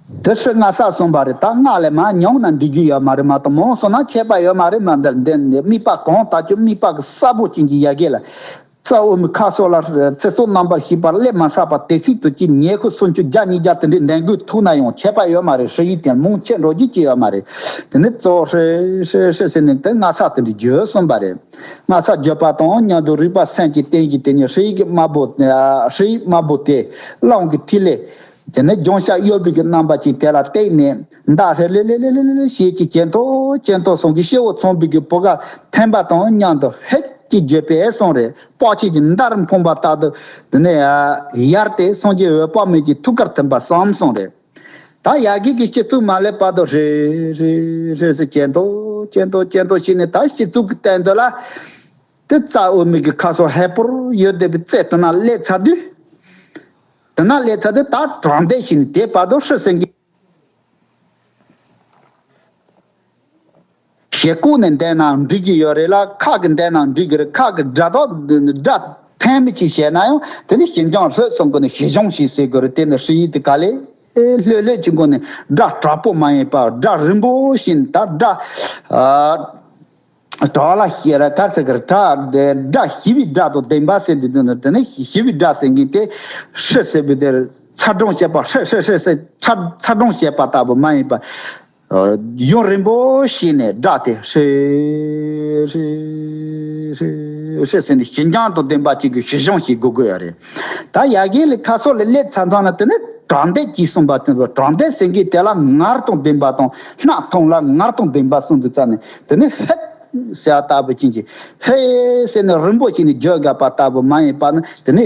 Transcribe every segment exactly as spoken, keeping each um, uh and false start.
དེ་ཧྲི་སྔ་ས་གསུངས་པ་རེད། ད་སྔ་ལས་མར་མྱོང་ན་འགྲིག་རྒྱུ་ཡོད་མ་རེད་མ་གཏོགས། མང་སོང་ན་ཁྱད་པར་ཡོད་མ་རེད་མ། འདིར་འདི་འདི་དམིགས་པ་གང་དག་ཀྱང་དམིགས་པ་གི་གསལ་པོ་ཅན་གྱི་ཡ་གི་ལ། རྩ་དབུ་མའི་ཁ་གསོ་ལ་ཚེ་སྲོག་རྣམ་པར་ཤེས་པ་སླེབས་མ་བསགས་པ་དེ་སྲིད་དུ་ཀྱི་ཉེར་མཁོ་སུམ་ཅུ་བརྒྱ་ཉིས་བརྒྱ་དེ་འདྲའི་འདོན་དགོས་ཐུག་ན་ཡང་ཁྱད་པར་ཡོད་མ་རེད། ཧྲི་ཡིག་དེ་མང་ཆེ་འགྲོ་རྒྱུ་ཅི་ཡོད་མ་རེད། དེ་ནི་གཙོ་བོ་ཧྲི་ཧྲི་ཧྲི་ཟེར་ནས་དེ་སྔ་ས་དེ་འདྲ་བརྗོད་གསུངས་པ་རེད། སྔ་ས་བརྗོད་པ་དང་མཉམ་དུ་རིག་པ་སེམས་ཀྱི་རྟེན་གྱི་དེ་ཉིད་ཧྲི་ཡིག་གི་དམར་པོ། ཧྲི་ཡིག་དམར་པོ་དེ་གླང་གི་ཐིག་ལེ། དེ་ནས་རྒྱང་ཞགས་གཡོ་བའི་གི་རྣམ་པ་ཅིག་དེ་ལ་བཏེགས་ནས། མདའ་ཧྲེ་ལེ་ལེ་ལེ་ལེ་ལེ་ཞེས་ཀྱི་གྱེན་ཐོག་གྱེན་ཐོག་སོང་གི་སྤྱི་བོ་ཚངས་པའི་གི་བུ་ག་འཐེན་པ་དང་མཉམ་དུ་ཧེག་ཀྱི་བརྗོད་པས་གསུངས་རེད། དཔག་བྱེད་ཀྱི་མདའ་རུ་འཕངས་པ་ལྟར་དུ། དེ་ནས་ཡར་ཏེ་སངས་རྒྱས་འོད་དཔག་མེད་ཀྱི་ཐུགས་ཀར་ཐིམ་པ་བསམ་གསུངས་རེད། ད་ཡ་གི་གི་སྤྱི་གཙུག་མ་སླེབས་བར་དུ་ཧྲེ་ཧྲེ་ཧྲེ་ཟེར་གྱེན་ཐོག་གྱེན་ཐོག་གྱེན་ཐོག་བྱས་ནས། ད་སྤྱི་གཙུག་གི་སྟེང་དུ་ལ་དེ་རྩ་དབུ་མའི་གི་ཁ་གསོ་ཧས་པོར་ཡོད་བསྡད་པའི་རྩེ་དེ་ན་སླེབས་ཚར་དུས། དེ་ན་སླེབས་ཚར་དུས་ད་དྲང་བདེན་ཞིག་ནི་དེ་བར་དུ་ཧྲི་སེང་གི། ཞེ་ལྐོག་ནས་འདོན་ན་འགྲིག་གི་ཡོད་རེད་ལ། ཁ་གི་འདོན་ན་འགྲིག་གི་རེད། ཁ་གི་སྒྲ་དོག་སྒྲ་འཐེན་མི་ཅིག་བྱས་ན་ཡང་། དེ་ནི་ཞིབ་འཇམ་ལྷོད་སོང་གི་ནི་ཞི་སྦྱོང་ཞིག་ཟེར་དགོས་རེད། དེ་ནི་ཧྲི་ཡིག་དེ་ག་ལེ་ལྷོད་ལྷོད་ཅིག་གོ་ནི། སྒྲ་དྲག་པོ་མ་ཡིན་པ། སྒྲ་རིང་པོ་ཞིག་ནི། ད་སྒྲ་ཨ། དྲག་ལ་ཤེས་ར་གར་ཟེར་གར་དྲག་སྒྲ་ཞི་བའི་སྒྲ་དང་ལྡན་པ་ཟེར་འདི་དོན་དེ་ནི་ཞི་བའི་སྒྲ་ཟེར་མཁན་དེ་ཧྲི་ཟེར་བའི་དེར་ཚ་གྲང་བྱེད་པ། ཧྲི་ཧྲི་ཧྲི་ཟེར་ཚ་ཚ་གྲང་བྱེད་པ་ལྟ་བུ་མ་ཡིན་པ། ཡུན་རིང་པོ་ཞིག་ནས་སྒྲ་དེ་ཧྲི་ཧྲི་ཧྲི་ཧྲི་ཟེར་ནས་ཞི་འཇམ་དང་ལྡན་པ་ཅིག་གི་ཞི་སྦྱོང་ཞིག་དགོས་དགོས་ཡ་རེད། ད་ཡ་གི་ལི་ཁ་སོགས་ལ་སླེབས་ཚར་ཚར་ན་དེ་ནི་དྲང་བདེན་གྱིས་གསུངས་པ་དེ་ཚོ། དྲང་བདེན་ཟེར་མཁན་དེ་ལ་ངར་དང་ལྡན་པ་དང་སྣ་ཐུང་ལ་ངར་དང་ལྡན་པ་གསུངས་འདུག་ཙ་ནས། དེ་ནི་ཧེད་ཟེར་བ་ལྟ་བུ་ཅན་གྱི། ཧེ་ཟེར་ནས་རིང་པོ་ཅིག་ནས་བརྗོད་དགོས་པ་ལྟ་བུ་མ་ཡིན་པ་ནི། དེ་ནི་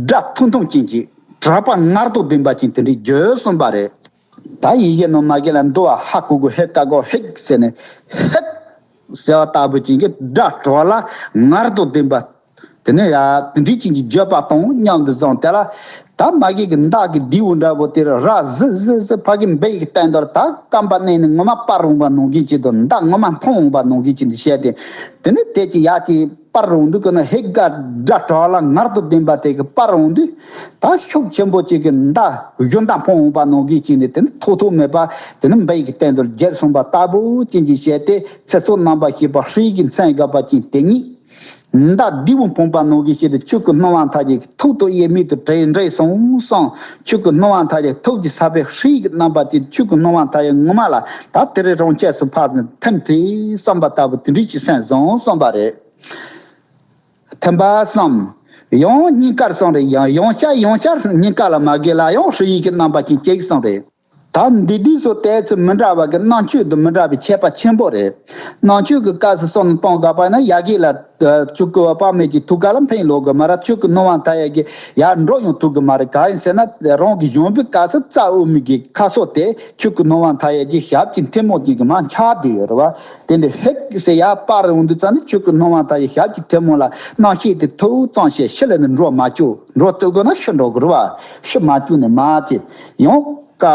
སྒྲ་ཐུང་ཐུང་ཅན་གྱི་གྲགས་པ་ངར་དང་ལྡན་པ་ཅན་དེ་འདྲའི་བརྗོད་གསུངས་པ་རེད། ད་ཡི་གེ་ནང་མ་གི་ལ་འདུ་བ་ཧ་གོ་གོ་ཧེ་ཀ་གོ་ཧེག་ཟེར་ནས་ཧེག་ཟེར་བ་ལྟ་བུ་ཅན་གྱི་སྒྲ་གྲགས་ལ་ངར་དང་ལྡན་པ། དེ་ནས་ཡ་དེ་འདྲའི་ཅན་གྱི་བརྗོད་པ་དང་མཉམ་དུ་བཟུང་དེ་ལ། ད་མ་གི་གི་མདའ་གི་མདེའུ་འདྲ་པོ་དེར་ར་ཟི་ཟི་ཟི་ཕ་གི་འབེ་གི་སྟེང་དུ་ད་རྐང་པ་མནན་ནས་ངོ་མ་སྤར་འོང་བ་ནང་བཞིན་ཅིག་དང་། མདའ་ངོ་མ་འཕངས་འོང་བ་ནང་བཞིན་ཅིག་འདི་བཤད་དེ། དེ་ནས་དེ་ཅི་ཡ་ཅི་སྤར་འོང་དུས་ཀྱི་ན་ཧེ་ཀ་སྒྲ་གྲགས་ལ་ངར་དང་ལྡན་པ་དེ་གི་སྤར་འོང་དུས། ད་ཤུགས་ཆེན་པོ་ཅིག་གི་མདའ་གཞུ་མདའ་འཕངས་འོང་བ་ནང་བཞིན་ཅིག་ནས། དེ་ནི་ཐོགས་ཐོགས་མེད་པ་དེ་ནི་འབེ་གི་སྟེང་དུ་རྒྱལ་སོང་བ་ལྟ་བུ་ཅན་གྱི་བཤད་དེ། ཚེ་སྲོག་རྣམ་པར་ཤེས་པ་ཧྲི་གི་མཚན་དགག་པ་ཅན་དེ་ཉིད། མདའ་མདེའུ་འཕངས་པ་ནང་བཞིན་བྱས་ཏེ། ཆོས་ཀྱི་སྣང་བ་མཐའ་ཡས་ཐོག་ཏུ་དབྱེར་མེད་དུ་བྲལ་འདྲེས་སོང་གསུངས། ཆོས་ཀྱི་སྣང་བ་མཐའ་ཡས་ཐོག་གི་ས་པའི་ཧྲི་གི་རྣམ་པ་དེ། ཆོས་ཀྱི་སྣང་བ་མཐའ་ཡས་ངོ་མ་ལ་ད་དེ་རེ་རང་ཆས་སུ་ཕར་ཐིམ་ཐེ་བསམ་པ་ལྟ་བུ་དེ་འདྲའི་ཅིག་སེམས་བཟང་གསུངས་པ་རེད། ཐིམ་པ་བསམ། ཡང་སྙིང་གར་གསུངས་རེད། ཡང་ཡང་བསྐྱར་ཡང་བསྐྱར་སྙིང་ག་ལ་མ་གི་ལ་ཡང་ཧྲི་ཡིག་གི་རྣམ་པ་ཅིག་གཅིག་གསུངས་རེད། ད་འདི་དུས་སུ་ཏོག་ཙམ་མི་འདྲ་བ་གི་རྣམ་དཔྱོད་དུ་མི་འདྲ་བའི་ཁྱད་པར་ཆེན་པོ་རེད། རྣམ་དཔྱོད་ཀྱི་སྐབས་སུ་བསམ་བློ་གཏོང་དགོས་པ་ན་ཡ་གི་ལ་ཆོས་སྐུ་འོད་དཔག་མེད་ཀྱི་ཐུགས་ཀ་ལ་འཕེན་ལོག་གི་མ་ར། ཆོས་ཀྱི་སྣང་བ་མཐའ་ཡས་ཀྱི་ཡར་འགྲོ་ཡང་ཐུབ་གི་མ་རེད། གང་ཡིན་ཟེར་ན་རང་གི་གཞོན་པའི་སྐབས་སུ་རྩ་དབུ་མའི་གི་ཁ་གསོ་དེ་ཆོས་ཀྱི་སྣང་བ་མཐའ་ཡས་ཀྱི་ཞབས་ཀྱི་མཐེ་མོ་ཅན་གྱི་མར་འཆར་བསྡད་ཡོད་རེད་བ། དེ་འདྲ་ཧེག་ཟེར་ཡར་སྤར་འོང་དུས་ཙམ་ནས་ཆོས་ཀྱི་སྣང་བ་མཐའ་ཡས་ཞབས་ཀྱི་མཐེ་མོ་ལ་རྣམ་ཤེས་དེ་ཐུག་ཙམ་བྱས་ཕྱི་ལ་ནི་འགྲོ་མ་བཅུག་འགྲོ་ཐུབ་དགོས་ན་ཤི་འགྲོ་གི་རེད་བ། ཤི་མ་བཅུག་ནས་མར་དེ་ཡང་། ཀ་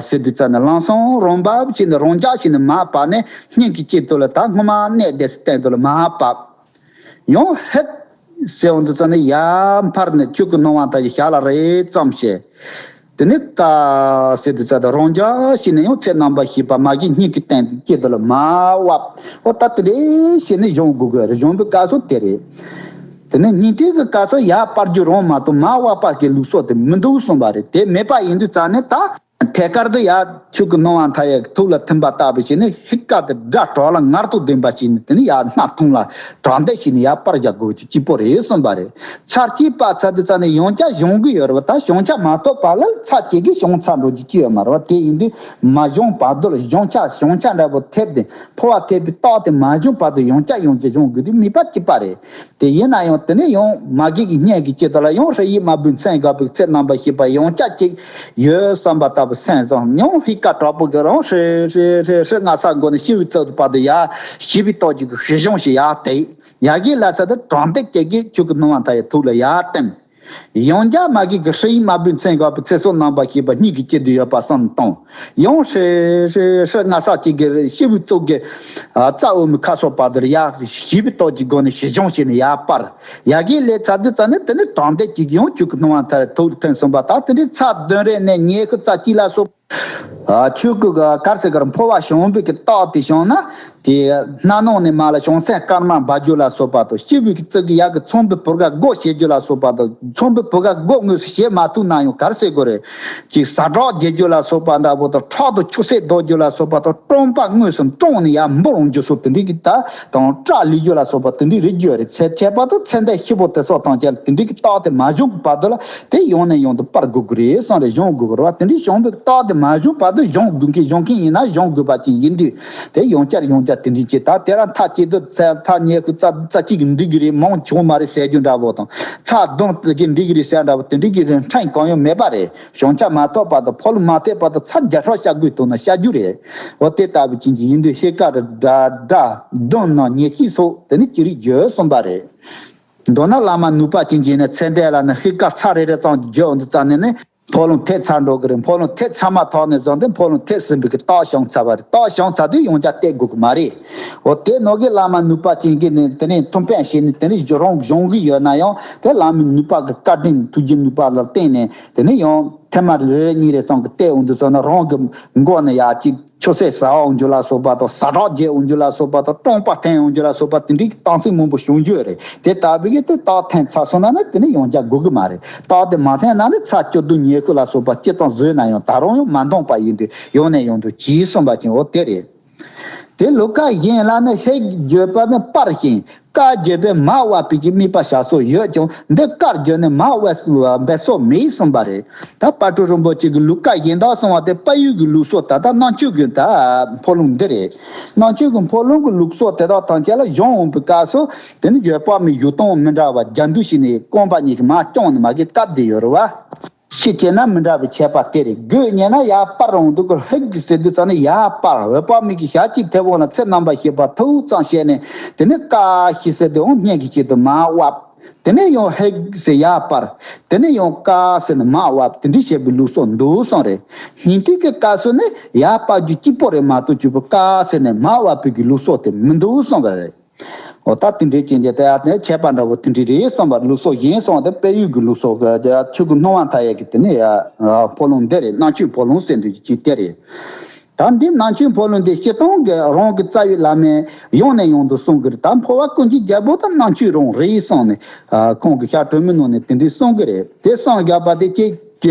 ཟེར་དུས་ཙམ་ནས་ལམ་སང་རང་བབས་ཅིག་ནས་རང་འཇགས་ཤིག་ནས་མར་བབས་ནས། སྙིང་གི་དཀྱིལ་དུ་ལ་ད་སྔོན་མ་གནས་དེ་སྟེང་དུ་ལ་མར་བབས། ཡང་ཧེག་ཟེར་འོང་དུས་ཙམ་ནས་ཡར་འཕར་ནས་ཆོས་ཀྱི་སྣང་བ་མཐའ་ཡས་ཞབས་ལ་རེག་ཙམ་བྱས། དེ་ནས་ཀ་ཟེར་དུས་ཙམ་དུ་རང་འཇགས་ཤིག་ནས་ཡང་ཚེ་རྣམ་པར་ཤེས་པ་མ་གི་སྙིང་གི་སྟེང་དཀྱིལ་དུ་ལ་མར་བབས། ཨོ་ད་དེ་འདྲ་བྱས་ནས་སྦྱོང་དགོས་དགོས་རེད། སྦྱོང་བའི་སྐབས་སུ་དེ་རེད། དེ་ནས་སྙིང་ཐིག་གི་སྐབས་སུ་ཡར་སྤར་རྒྱུ་རང་མ་གཏོགས་མར་བབས་པ་གི་ལུགས་སྲོལ་དེ་མི་འདུག་གསུངས་པ་རེད། དེ་མེད་པ་ཡིན་དུས་ཙམ་ནས་ད། ཐད་ཀར་དུ་ཡར་ཆོས་ཀྱི་སྣང་བ་མཐའ་ཡས་ཐུགས་ལ་ཐིམ་པ་ལྟ་བུ་བྱས་ནས་ཧིག་ཀ་དེ་སྒྲ་གྲགས་ལ་ངར་དང་ལྡན་པ་བྱས་ནས། དེ་ནས་ཡར་སྣ་ཐུང་ལ་དྲང་བདེན་བྱས་ནས་ཡར་སྤར་རྒྱག་དགོས་རྒྱུ་གཅིག་པོ་རེད་གསུངས་པ་རེད། ཚར་གཅིག་སྤར་ཚར་དུས་ཙམ་ནས་ཡང་བསྐྱར་སྦྱོང་གི་ཡོད་རེད་བ། ད་བྱང་ཆ་མ་ཐོབ་བར་ལ་ཚར་གཅིག་གིས་བྱང་ཚར་འགྲོ་རྒྱུ་ཅི་ཡོད་མ་རེད་བ། དེ་ཡིན་དུས་མ་སྦྱངས་བར་དུ་ལ་སྦྱང་ཆ་བྱང་ཆ་འདྲ་པོ་ཐེབས་ཏེ་འཕོ་བ་ཐེབས་པའི་རྟགས་དེ་མ་བྱུང་བར་དུ་ཡང་བསྐྱར་ཡང་བསྐྱར་སྦྱོང་དགོས་དུས་དམིགས་པ་གཅིག་པ་རེད། དེ་ཡིན་ན་ཡང་དེ་ནས་ཡང་མ་གི་གི་སྙན་གི་སྐྱེ་དོ་ལ་ཡང་ཧྲི་ཡིག་དམར་པོའི་མཚན་དགག་པའི་ཚེ་རྣམ་པར་ཤེས་པ་ཡང་བསྐྱར་གཅིག་ཡོད་བསམ་པ་ལྟ་བུ་སེམས་བཟང་། ཡང་ཧིག་ཀ་དྲག་པོ་གི་རང་ཧྲི་ཧྲི་ཧྲི་ཧྲི་སྔ་ས་མགོ་ནས་ཤི་བའི་ཚབ་ཏུ་བར་དུ་ཡ་ཤི་བའི་རྟགས་ཀྱི་གི་ཤི་གཞོང་ཞིག་ཡ་དེ་ཡ་གི་ལ་ཚ་དུ་དྲང་བདེན་སྐྱེ་གི་ཆོས་ཀྱི་སྣང་བ་མཐའ་ཡས་ཐུགས་ལ་ཡ་བསྟན། ཡང་བསྐྱར་མ་གི་གི་ཧྲི་ཡིག་དམར་པོའི་མཚན་འགག་པའི་ཚེ་སྲོག་རྣམ་པ་ཤེས་པ་གཉིས་ཀྱི་དཀྱིལ་དུ་ཡོད་པ་གསུམ་དང་། ཡང་ཧྲི་ཧྲི་ཧྲི་ང་ས་གཅིག་གི་ཤི་བོའི་གཙུག་གི་རྩ་འོག་མའི་ཁ་སོགས་བར་དུ་ཡར་ཞེས་པའི་སྟོབས་ཀྱི་སྒོ་ནས་ཞི་སྦྱོང་བྱས་ནས་ཡར་སྤར། ཡ་གི་ལས་ཚར་དུས་ཙམ་ནས་དེ་ནི་དྲང་བདེན་གྱི་ཡང་ཆོས་ཀྱི་སྣང་བ་མཐར་ཐུག་ཐོན་སོང་བ་དང་། དེ་འདྲའི་ཚར་བདུན་རེ་ནས་ཉི་ཤུ་རྩ་གཅིག་ལ་སོགས། ཆོས་སྐུ་ག་གར་ཟེར་གར་འཕོ་བ་བྱུང་བའི་གི་རྟགས་དེ་བྱུང་ན། དེ་སྣ་ནང་ནས་མར་ལ་བྱང་སེམས་དཀར་དམར་འབར་རྒྱུ་ལ་སོགས་པ་དང་། སྤྱི་བོའི་གི་གཙུག་གི་ཡ་གི་ཚངས་པའི་བུ་ག་སྒོ་ཕྱེ་རྒྱུ་ལ་སོགས་པ་དང་། ཚངས་པའི་བུ་ག་སྒོ་དངོས་སུ་ཕྱེ་མ་ཐུབ་ན་ཡང་གར་ཟེར་དགོས་རེད། ཅིག་ཟ་འཕྲོག་རྒྱག་རྒྱུ་ལ་སོགས་པ་འདྲ་པོ་དང་། ཁྲག་དང་ཆུ་སེར་ལྡོག་རྒྱུ་ལ་སོགས་པ་དང་། བཀྲོངས་པ་དངོས་སུ་བཀྲོངས་ནས་ཡར་འབུར་འོང་རྒྱུ་སོགས་དེ་འདྲའི་གི་ད་དང་སྐྲག་ལུས་རྒྱུ་ལ་སོགས་པ་དེ་འདྲའི་རིགས་ཡོད་རེད། ཚེ་ཁྱད་པར་དུ་ཚེ་འདས་ཤི་བོ་དེ་སོགས་དང་བཅས་དེ་འདྲའི་གི་རྟགས་དེ་མ་བྱུང་གི་བར་དུ་ལ། དེ་ཡང་ནས་ཡང་དུ་སྤར་དགོས་ཀྱི་རེད་གསུངས་རེད། སྦྱོང་དགོས་ཀྱི་རེད་བ། དེ་འདྲའི་སྦྱོང་བའི་རྟགས་དེ་མ་བྱུང་བར་དུ་སྦྱོང་དགོས་མཁན། སྦྱོང་མཁན་ཡིན་ན་སྦྱོང་དགོས་པ་ཅན་ཡིན་དུས། དེ་ཡང་བསྐྱར་ཡང་བསྐྱར་དེ་འདྲའི་བྱེད། ད་དེ་རང་མཐའ་གཅིག་ཏུ་ཚེ་མཐའ་ཉི་ཤུ་རྩ་རྩ་གཅིག་གི་འགྲིག་གི་རེད། མང་བྱུང་མ་རེད་ཟེར་རྒྱུ་འདྲ་པོ་དང་། ཚར་བདུན་གི་འགྲིག་གི་རེད་ཟེར་འདྲ་པོ་དེ་འདྲའི་གི་ཕྲན་གང་ཡང་མེད་པ་རེད། བྱང་ཆ་མ་ཐོབ་བར་དུ། འཕོ་ལུང་མ་ཐེག་བར་དུ་ཚར་བརྒྱ་ཕྲག་བཤད་དགོས་དོན་ན་བཤད་རྒྱུ་རེད། འོ་དེ་ལྟ་བུ་ཅན་གྱི་ཡིན་དུས་ཤེལ་དཀར་དགྲ་དགྲ་བདུན་ནང་ཉེར་གཅིག་སོགས་དེ་ནི་ཅི་རིགས་བརྗོད་གསུངས་པ་རེད། མདོར་ན་བླ་མ་ནུས་པ་ཅན་གྱིས་ནི་ཚེ་འདས་ལ་ནི་ཤེལ་དཀར་ཚར་རེ་རེ་ཙམ་བརྗོད་འོང་དུས་ཙམ་ནས་ནི། འཕོ་ལུང་ཐེག་ཚར་འགྲོ་གི་རེད། འཕོ་ལུང་ཐེག་ཚར་མ་ཐག་ནས་བཟུང་སྟེ་འཕོ་ལུང་ཐེག་ཟིན་པའི་གི་རྟགས་བྱུང་ཚར་བ་རེད། རྟགས་བྱུང་ཚར་དུས་ཡང་བསྐྱར་བལྟ་དགོས་གི་མ་རེད། འོ་དེ་ནང་གི་བླ་མ་ནུས་པ་ཅན་གྱིས་ནི་དེ་ནས་ཐུགས་ཕན་བྱས་ནས་དེ་ནས་རང་སྦྱོང་གི་ཡོད་ན་ཡང་། དེ་བླ་མའི་ནུས་པ་གི་བཀའ་དྲིན་ཐུགས་རྗེ་ནུས་པ་ལ་བརྟེན་ནས་དེ་ནས་ཡང་ཐེངས་མ་རེ་རེ་གཉིས་རེ་ཙམ་གྱི་བལྟ་འོང་དུས་ཙམ་ན། རང་གི་མགོ་ནས་ཡར་གཅིག་ཆུ་སེར་ཟ་འོང་རྒྱུ་ལ་སོགས་པ་དང་། ཟ་འཕྲོག་རྒྱག་འོང་རྒྱུ་ལ་སོགས་པ་དང་། བཀྲོངས་པ་འཐེན་འོང་རྒྱུ་ལ་སོགས་པ་དེ་འདྲའི་གི་རྟགས་མཚན་མང་པོ་བྱུང་རྒྱུ་རེད། དེ་ལྟ་བུའི་གི་དེ་རྟགས་ཐོན་ཚར་སོང་ན་ནི་དེ་ནི་ཡང་བསྐྱར་དགོས་གི་མ་རེད། རྟགས་དེ་མ་ཐོན་ན་ནི་ཚར་བཅུ་བདུན་ཉེར་དགུ་ལ་སོགས་པ་སྤྱིར་བཏང་བཟོས་ན་ཡང་ད་རུང་ཡང་མ་འདང་པ་ཡིན་དུས་ཡང་ནས་ཡང་དུ་གྱིས་གསུངས་པ་ཅན། འོ་དེ་རེད། དེ་ལུ་སྐར་གཞན་ལ་ནི་ཤེལ་བརྗོད་པ་ནི་སྤར་ཞིང་། དཀར་བརྗོད་པས་མར་དབབ་པའི་གི་དམིགས་པ་བྱ་སྲོལ་ཡོད་ཀྱང་། འདི་དཀར་བརྗོད་ནི་མར་དབབ་འབད་སྲོལ་མེད་གསུངས་པ་རེད། ད་དཔལ་སྤྲུལ་རིན་པོ་ཆེ་གི་ལུགས་ཀ་གཞན་དག་གསུངས་པ་དེ་དཔལ་ཡུལ་གྱི་ལུགས་སྲོལ། ད་ལྟ་རྣམ་དཔྱོད་ཀྱི་ད་འཕོ་ལུང་འདི་རེད། རྣམ་དཔྱོད་ཀྱི་འཕོ་ལུང་གི་ལུགས་སྲོལ་དེ་དག་ཐམས་ཅད་ལ་སྦྱོང་འོང་པའི་སྐབས་སུ། དེ་ནི་བརྗོད་པ་མའི་བཞུགས་སྟངས་མི་འདྲ་བ་བརྒྱ་འདུས་ཤིག་ནས་རྐང་པ་གཉིས་ཀྱིས་མར་བརྐྱངས་ནས་མ་གི་སྐབས་དེ་ཡོད་རེད་བ། ཕྱི་བྱས་ན་མི་འདྲ་བའི་ཁྱད་པར་དེ་རེད། དགོས་ཉེ་ན་ཡར་སྤར་རུང་འདུག་གི། ཧིག་ཟེར་དུས་ཙམ་ནས་ཡར་སྤར། འོད་དཔག་མེད་ཀྱི་ཞལ་གཅིག་མཐེ་བོང་ལ་ཚེ་རྣམ་པར་ཤེས་པ་ཐུགས་ཙམ་བཤད་ནས། དེ་ནས་ཀ་ཞེས་ཟེར་དུས་འོང་སྙན་གྱི་ཆེད་དུ་མར་དབབ། དེ་ནས་ཡང་ཧིག་ཟེར་ཡར་སྤར། དེ་ནས་ཡང་ཀ་ཟེར་ནས་མར་དབབ། དེ་འདྲ་བྱེད་པའི་ལུགས་སྲོལ་འདུག་གསུངས་རེད། སྙིང་ཐིག་གི་སྐབས་སུ་ནི་ཡར་སྤར་རྒྱུ་གཅིག་པོ་རེད་མ་གཏོགས། གཅིག་པུ་ཀ་ཟེར་ནས་མར་དབབ་པའི་གི་ལུགས་སྲོལ་དེ་མི་འདུག་གསུངས་པ་རེད། འོ་ད་དེ་འདྲའི་རྐྱེན་གྱིས་དེ་ཡང་ནི་ཁྱད་པར་འདྲ་བོ་དེ་འདྲའི་རེད་གསུངས་པ། ལུགས་སྲོལ་གཞན་གསུངས་པ་དེ་དཔལ་ཡུལ་གྱི་ལུགས་སྲོལ་གྱི་ཆོས་སྐུ་སྣང་བ་མཐའ་ཡས་ཀྱི་དེ་ནི་ཡ་འཕོ་ལུང་འདི་རེད། རྣམ་དཔྱོད་འཕོ་ལུང་ཟེར་འདུག་ཅིག་དེ་རེད། ད་འདི་རྣམ་དཔྱོད་འཕོ་ལུང་འདི་སྤྱིར་བཏང་གི་རང་གི་རྩ་བའི་བླ་མས་ཡང་ནས་ཡང་དུ་གསུང་གི་རེད། ད་འཕོ་བ་ཀུན་གྱི་རྒྱལ་པོ་དང་རྣམ་དཔྱོད་རང་རེད་གསུངས་ནས། ཁོང་གི་ཞལ་དྲི་མའི་ནང་ནས་དེ་འདྲའི་གསུང་གི་རེད། དེ་གསུངས་བཞག་པ་དེ་ཁྱེད་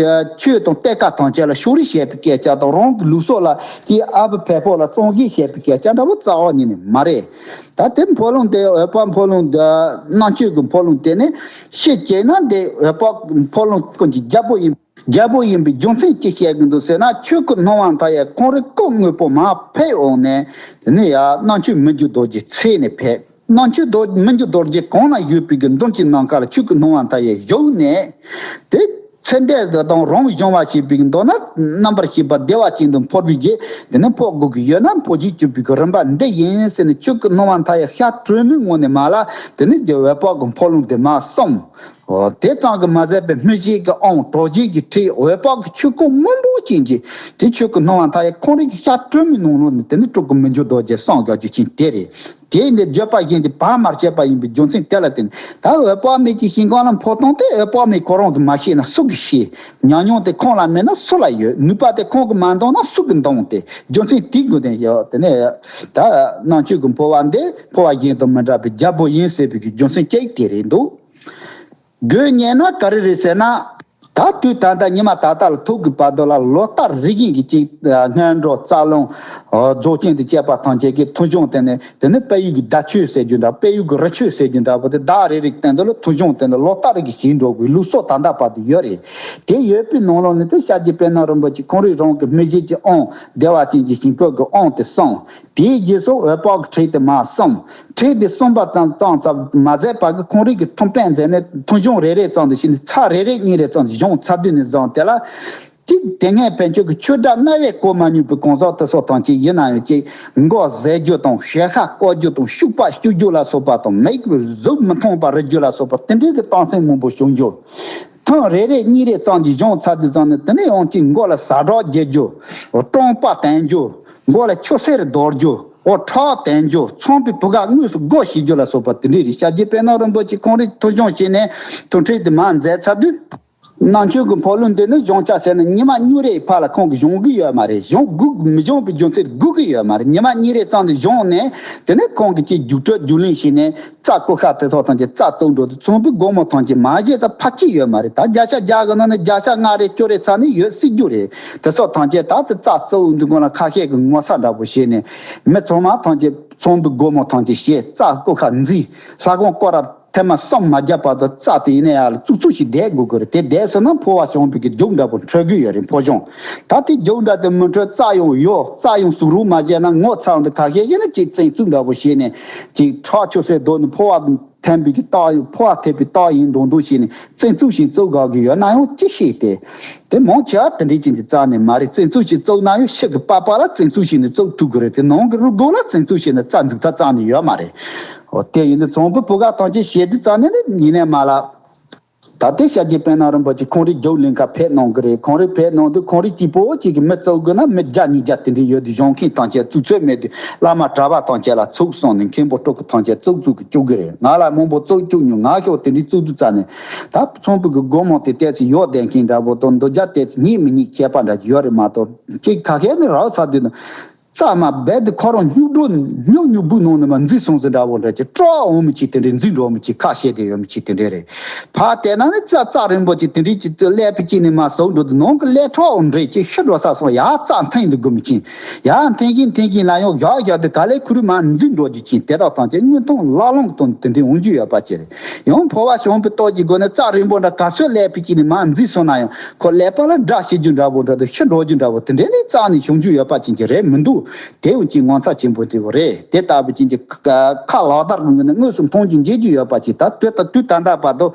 ཆོས་དང་གཏད་ཁ་ཐམས་ཅད་ལ་ཕྱོགས་རིས་བྱེད་པའི་སྐད་ཆ་དང་། རང་གི་ལུགས་སྲོལ་ལ་ཁྱེད་ཨ་བུ་ཕལ་པོ་ལ་བཙོང་བྱེད་བྱེད་པའི་སྐད་ཆ་འདྲ་བོ་རྩ་བ་ཉིད་ནས་མ་རེད། ད་དེ་འཕོ་ལུང་དེ། འོད་དཔག་འཕོ་ལུང་དེ། རྣམ་དཔྱོད་ཀྱི་འཕོ་ལུང་དེ་ནི་ཕྱི་བྱས་ན་འདི་འོད་དཔག་འཕོ་ལུང་ཀུན་གྱི་རྒྱལ་པོ་ཡིན། རྒྱལ་པོ་ཡིན་པའི་རྒྱུ་མཚན་ཅི་བཤད་ཀྱི་འདུག་ཟེར་ན། ཆོས་སྐུ་སྣང་བ་མཐའ་ཡས་ཁོང་རང་སྐུ་དངོས་པོ་མར་ཕེབས་འོང་ནས། དེ་ནས་ཡ་རྣམ་དཔྱོད་མི་འགྱུར་རྡོ་རྗེའི་ཚལ་ནས་ཕེབས། རྣམ་དཔྱོད་རྡོ་མི་འགྱུར་རྡོ་རྗེ་གང་ན་ཡོད་པའི་གི་མདུན་གྱི་ནམ་མཁའ་ལ་ཆོས་སྐུ་སྣང་བ་མཐའ་ཡས་བཞུགས་ནས། དེ་ཚེ་འདས་དང་རང་སྦྱོང་བ་བྱེད་པའི་གི། མདོར་ན་རྣམ་པར་ཤེས་པ་བདེ་བ་ཅན་དུ་འཕོ་བའི་གི། དེ་ནས་འཕོ་དགོས་ཀྱི་ཡོད་ན་འཕོ་བྱེད་གྱུར་པའི་གི་རིམ་པ་འདི་ཡིན་ཟེར་ནས། ཆོས་སྐུ་སྣང་བ་མཐའ་ཡས་ཞལ་དྲི་མའི་ངོས་ནས་མར་ལ། དེ་ནས་དེ་འོད་དཔག་གི་འཕོ་ལུང་དེ་མར་གསུངས། འོ་དེ་ཙམ་གྱིས་མ་ཟད་པའི་སྨིན་བྱེད་ཀྱི་དབང་གྲོལ་བྱེད་ཀྱི་ཁྲིད། འོད་དཔག་གི་ཆོས་སྐུ་སྔོན་པོ་ཅན་གྱི་དེ་ཆོས་སྐུ་སྣང་བ་མཐའ་ཡས་ཁོང་རང་གི་ཞལ་དྲི་མའི་ནང་ལོགས་ནས་དེ་ནི་སྤྲུལ་སྐུ་མི་འགྱུར་རྡོ་རྗེ་གསུངས་བཞག་རྒྱུ་ཅན་དེ་རེད། དེ་འདི་བརྗོད་པ་གཞན་གྱིས་བར་མ་ཆད་པ་ཡིན་པའི་རྒྱུ་མཚན་དེ་ལ་བརྟེན། ད་འོད་དཔག་མེད་ཀྱི་ཞིང་ཁམས་ལ་འཕོ་སྟངས་དེ། འོད་དཔག་མེད་ཁོ་རང་གིས་མ་ཤེས་ན་སུ་གིས་ཤེས། ཉམས་མྱོང་དེ་ཁོང་ལ་མེད་ན་སུ་ལ་ཡོད། ནུས་པ་དེ་ཁོང་གིས་མ་འདོན་ན་སུ་གིས་འདོན་ཏེ། རྒྱུ་མཚན་དེའི་སྒོ་ནས་ཡོད། དེ་ནས་ད་རྣམ་དཔྱོད་ཀྱི་འཕོ་བ་འདི་འཕོ་བ་གཞན་དང་མི་འདྲ་བའི་རྒྱལ་པོ་ཡིན་ཟེར་བའི་གི་རྒྱུ་མཚན་གཅིག་དེ་རེད་འདུག་དགོས་ཉེ་ན་ག་རེ་རེད་ཟེར་ན། ད་དུས་ད་ལྟ་ཉི་མ་ད་ལྟ་ལ་ཐུག་གི་བར་དུ་ལ་ལོ་ལྟར་རེ་བཞིན་གྱི་ཅིག་སྔོན་འགྲོ་རྩ་རླུང་རྫོགས་ཆེན་དུ་བཅས་པ་ཐམས་ཅད་ཀྱི་ཐུགས་སྦྱོང་དེ་ནི། དེ་ནི་དཔལ་ཡུལ་གྱི་ཟླ་མཆོད་ཟེར་རྒྱུ་འདྲ། དཔལ་ཡུལ་གྱི་རི་མཆོད་ཟེར་རྒྱུ་འདྲ་པོ་དེ། ཟླ་རེ་རེའི་སྟེང་དུ་ལ་ཐུགས་སྦྱོང་དེ་ནི་ལོ་ལྟར་རེ་བཞིན་འགྲོ་དགོས་ལུགས་སྲོལ་ད་ལྟ་བར་དུ་ཡོད་རེད། དེ་ཡོད་པའི་ནང་ལོགས་ནས་དེ་ཤཱཀྱའི་དཔལ་ནོར་རིན་པོ་ཆེ་ཁོང་རང་རང་གི་སྨིན་བྱེད་ཀྱི་དབང་བདེ་བ་ཅན་གྱི་ཞིང་བཀོད་ཀྱི་དབང་དེ་གསུངས། དེའི་རྗེས་སུ་འོད་དཔག་གི་ཁྲིད་དེ་མར་གསུངས། ཁྲིད་དེ་གསུངས་པ་ཙམ་ཙམ་ཙམ་མ་ཟད་པར་གི་ཁོང་རང་གིས་ཐུགས་ཕན་མཛད་ནས་ཐུགས་སྦྱོང་རེ་རེ་ཙམ་དུ་བྱས་ནས། ཚར་རེ་རེ་གཉིས་རེ་ཙམ་དུ་སྦྱོང་ཚར་དུས་ནས་བཟུང་སྟེ་ལ། གཅིག་དེ་སྔའི་བོན་ཆོས་ཀྱི་ཆོས་སྒྲ་རྣ་བས་གོ་མ་མྱོང་པའི་གང་ཟག་དེ་ཚོ་ཐམས་ཅད་ཡིན་ན་ཡང་གཅིག་མགོ་བཟེད་རྒྱུ་དང་ཞལ་ཤ་བཀོག་རྒྱུ་དང་ཤུག་པ་གཅུ་རྒྱུ་ལ་སོགས་པ་དང་མིག་གཟུགས་མི་མཐོང་བར་རི་རྒྱུ་ལ་སོགས་པ་དེ་འདྲའི་གི་རྟགས་མཚན་མང་པོ་བྱུང་རྒྱུ། ཐེངས་རེ་རེ་གཉིས་རེ་ཙམ་གྱིས་བྱུང་ཚར་དུས་ཙམ་ནས་དེ་ནས་ཡང་གཅིག་མགོ་ལ་ཟ་སྒྲོག་རྒྱག་རྒྱུ། རྐང་པ་བསྟན་རྒྱུ། མགོ་ལ་ཆུ་སེར་འདོར་རྒྱུ། འོ་ཁྲག་བསྟན་རྒྱུ། ཚངས་པའི་བུ་ག་དངོས་སུ་སྒོ་ཕྱེ་རྒྱུ་ལ་སོགས་པ་དེ་འདྲའི་རིགས་ཤཱཀྱའི་དཔལ་ནོར་རིན་པོ་ཆེ་ཁོང་རང་ཐུགས་སྦྱོང་བྱས་ནས་ཐུགས་ཁྲལ་དེ་མར་མཛད་ཚར་དུས། ནང་ཆོས་ཀྱི་འཕོ་ལུང་འདི་ནི་གཞུང་ཆ་བྱས་ན་ཉི་མ་གཉིས་རེའི་བར་ལ་ཁོང་གིས་སྦྱོང་གི་ཡོད་མ་རེད། སྦྱོང་དགོས་མི་སྦྱོང་པའི་རྒྱུ་མཚན་དགོས་ཀྱི་ཡོད་མ་རེད། ཉི་མ་གཉིས་རེ་ཙམ་དུ་སྦྱོང་ནས་དེ་ནས་ཁོང་གིས་ཅིག་རྒྱུགས་སྤྲོད་རྒྱུགས་ལེན་བྱས་ནས་རྩ་བཀོད་ཤག་དེ་ཚོ་ཐམས་ཅད་རྩ་བཙུགས་འགྲོ་དུས་ཚངས་པའི་སྒོ་མོ་ཐམས་ཅད་མ་བཞེས་ས་ཕལ་ཆེར་ཡོད་མ་རེད། ད་བརྒྱ་ཆ་བརྒྱ་གི་ནང་ནས་བརྒྱ་ཆ་ལྔ་རེ་བཅུ་རེ་ཚར་ནས་ཡོད་སྲིད་རྒྱུ་རེད། དེ་ཚོ་ཐམས་ཅད་ད་ཚེ་རྩ་བཙུགས་འདུག་གོང་ལ་ཁ་ཤས་ཀྱིས་ངོ་ཚ་འདྲ་པོ་བྱས་ནས་མི་ཚང་མ་ཐམས་ཅད་ཚངས་པའི་སྒོ་མོ་ཐམས་ཅད་བཞེས། རྩ་བཀོད་ཤག་འཛིན། ལྷ་ཁང་སྐོར་ར་ཐེངས་མ་གསུམ་མ་བརྒྱབ་བར་དུ་རྩ་དེ་ཡིན་ན་ཡང་ལ་བཙུགས་བཙུགས་ཤིག་བསྡད་དགོས་ཀྱི་རེད། དེ་བསྡད་སོང་ན་འཕོ་བ་བྱུང་བའི་གི་རྒྱུགས་འདྲ་པོ་འཕྲོད་ཀྱི་ཡོད་རེད། འཕོ་སྦྱོང་ད་དེ་རྒྱུགས་འདྲ་དེ་མི་འཕྲོད། རྩ་ཡང་ཡོད། རྩ་ཡང་ཟུག་རུ་མ་བྱས་ན་ངོ་ཚ་འདི་ཁ་ཤས་ཡིན་ན་ཅིག་བཙན་ཚུགས་འདྲ་པོ་བྱས་ནས་ཅིག་ཁྲག་ཆུ་སེར་བརྡོལ་ནས་འཕོ་བ་འཐེན་པའི་གི་རྟགས། འཕོ་བ་ཐེབས་པའི་རྟགས་ཡིན་མདོག་མདོག་བྱས་ནས་བཙན་ཚུགས་ཤིག་བཙུགས་དགོས་ཀྱི་ཡོད་ན་ཡང་ཅི་ཤེས་ཏེ། དེ་མང་ཆེ་བ་དེ་འདྲའི་ཅན་གྱི་རྩ་ནས་མ་རེད། བཙན་ཚུགས་ཤིག་བཙུགས་ན་ཡང་ཕྱི་གི་པགས་པ་ལ་བཙན་ཚུགས་བྱས་ནས་བཙུགས་ཐུབ་ཀྱི་རེད། དེ་ནང་གི་རུས་སྦལ་ལ་བཙན་ཚུགས་བྱས་ནས་རྩ་འཛུགས་ཐབས་རྩ་ནས་ཡོད་མ་རེད། འོ་དེ་ཡིན་དུས་ཚངས་པའི་བུ་ག་ཐམས་ཅད་བཞེས་དུས་རྩ་ནས་ནི་ཡིན་ནས་མ་ལ། ད་ལྟའི་ཤཱཀྱའི་དཔལ་ནོར་རིན་པོ་ཆེ་ཁོང་རའི་རྒྱུགས་ལེན་ཁ་ཕེབས་གནང་གི་རེད། ཁོང་རའི་ཕེབས་གནང་དུས་ཁོང་རའི་སྐྱིད་པོ་གཅིག་གི་མི་བཙུགས་དགོས་ན་མི་བརྒྱ་ཉིས་བརྒྱ་དེ་འདྲའི་ཡོད་དུས་གཞུང་མཁན་ཐམས་ཅད་བཙུགས་ཚོད་མེད་དུས་བླ་མ་གྲྭ་པ་ཐམས་ཅད་ལ་ཚུགས་སོང་ནས་མཁན་པོ་སྤྲུལ་སྐུ་ཐམས་ཅད་བཙུགས་བཙུགས་གི་བཅུག་གི་རེད། ང་ལ་མང་པོ་བཙུགས་བཅུག་མྱོང་། ང་ཤོག་དེ་འདྲའི་བཙུགས་དུས་རྩ་ནས་ད་ཚངས་པའི་གི་སྒོ་མོ་དེ་ཏོག་ཙམ་ཡོག་བསྡད་མཁན་འདྲ་པོ་དང་འདུ་རྒྱ་ཏོག་ཙམ་སྙེག་མི་སྙེག་ཁྱད་པར་འདྲ་ཅིག་ཡོད་རེད་མ་གཏོགས་གཅིག་ཁ་ཤས་ནི་རག་ཚར་དུས་ན། རྩ་མ་རྦད་དེ་ཁོ་རང་སྨྱུག་སྒྲོ་སྨྱུག་སྨྱུག་པོའི་ནང་ནས་མར་འཛུལ་སོང་ཟེར་འདྲ་པོ་འདྲ་ཅིག་སྐྲག་འོང་མི་ཅིག་དེ་འདྲའི་འཛུལ་འགྲོ་མི་ཅིག་ཁ་ཤས་དེ་ཡོད་མི་ཅིག་དེ་འདྲའི་རེད། ཕར་བལྟས་ན་ནི་རྩ་རྩ་རིང་པོ་ཅིག་དེ་འདྲའི་ཅིག་ཀླད་པའི་དཀྱིལ་ནས་མར་ཟུག་འགྲོ་དུས་ནང་གི་ཀླད་ཁྲག་འོང་འདྲེ་ཅིག་ཤི་འགྲོ་ས་སོང་། ཡར་རྩ་འཐེན་དུ་དགོས་མི་ཅིག་ཡར་འཐེན་གིན་འཐེན་གིན་ལ་ཡང་བཞག་བཞག་དུས་ག་ལེ་ཁུ་རུ་མར་འཛུལ་འགྲོ་རྒྱུ་ཅིག་དེ་དག་ཐམས་ཅད་དངོས་མཐོང་བླ་ལོང་གི་དོན་དེ་འདྲའི་འོང་རྒྱུ་ཡོད་པ་ཅིག་རེད། ཡང་འཕོ་བ་བྱུང་བའི་སྟོབས་ཀྱི་སྒོ་ནས་རྩ་རིང་པོ་འདྲ་ག་ཚོད་ཀླད་པའི་དཀྱིལ་ནས་མར་འཛུལ་སོང་ན་ཡང་ཁོ་ཀླད་པ་ལ་དགྲ་བྱེད་རྒྱུ་འདྲ་པོ་འདྲ་དང་ཤི་འགྲོ་རྒྱུ་འདྲ་པོ་དེ་འདྲའི་ནི་རྩ་ནས་བྱུང་རྒྱུ་ཡོད་པ་ཅན་གྱི་རེད་མི་འདུག་དེ་འོན་ཀྱང་ངོ་ཚ་ཆེན་པོ་དེ་བོ་རེད། དེ་ལྟ་བུ་ཅན་གྱི་ཁ་ལག་བསྟར་གྱི་ནི་དངོས་སུ་མཐོང་རྒྱུ་མཇལ་རྒྱུ་ཡོད་པ་ཅིག་ད་དུས་ད་དུས་ད་ལྟ་བར་དུ་